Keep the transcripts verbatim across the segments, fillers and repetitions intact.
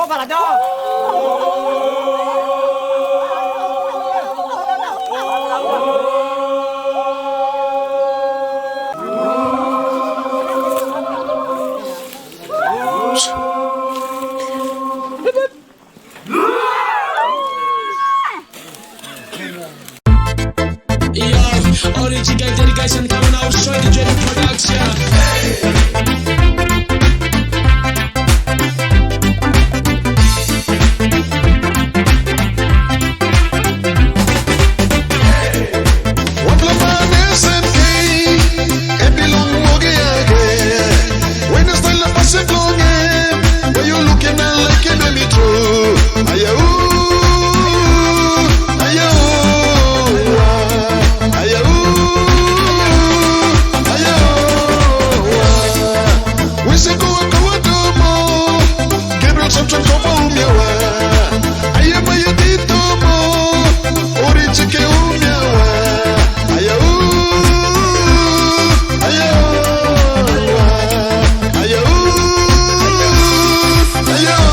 Yo, original dedication coming out straight to Jenny Production. Gabriel Samson, kopa umia wa. Aya maya dito mo. Ori chike umia wa. Aya u. Aya u. Aya u. Aya u.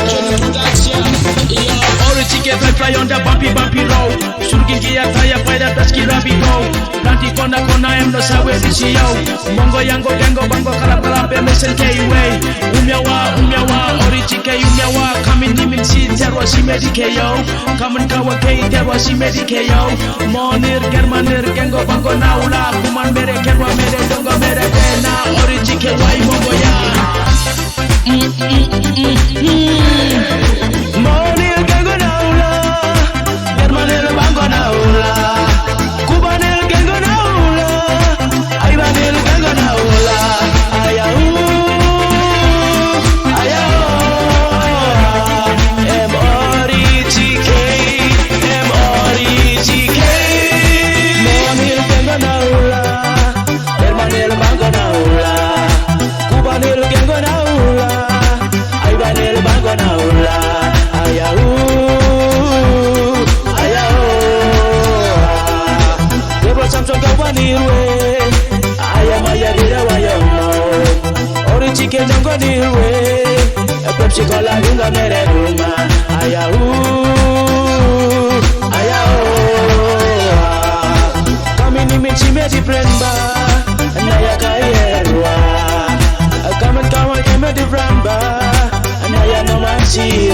Johnny Production. Yo, ori chike fly fly on the bumpy bumpy road. Surgin kia taya fire das ki rabi go. Nanti kona kona em no sawe bisi yo. Mongo yango gengo bango kalap kalap em esen kei wei. Umia wa, umia wa, ori chike umia wa. Kamin nimin si terwa si medi ke yo. Kamin kawa kei terwa si medi ke yo. Monir germanir gengo bango naula. Kuman mere kerwa mere dongo mere dena. Ori chike wai mongo ya. Monil gengo naula, Germanil bango naula, Kubanil gengo naula, Aibanil gengo naula. Ayau, ayau, M O R I C K, M O R I C K. Monil gengo naula, Germanil bango naula, Kubanil gengo naula, Aibanil bango naula. Ayau, ayau. Gabriel Samson kawa nirwe, ayama ya dira wa ya mo. Ori chike nyongo nirwe, Pepsi Cola dunga mere ruma. Ayau, ayau. Kamin nimin si medi friend ba, naya kairwa. Kamin kawan ke medi friend ba, naya no man si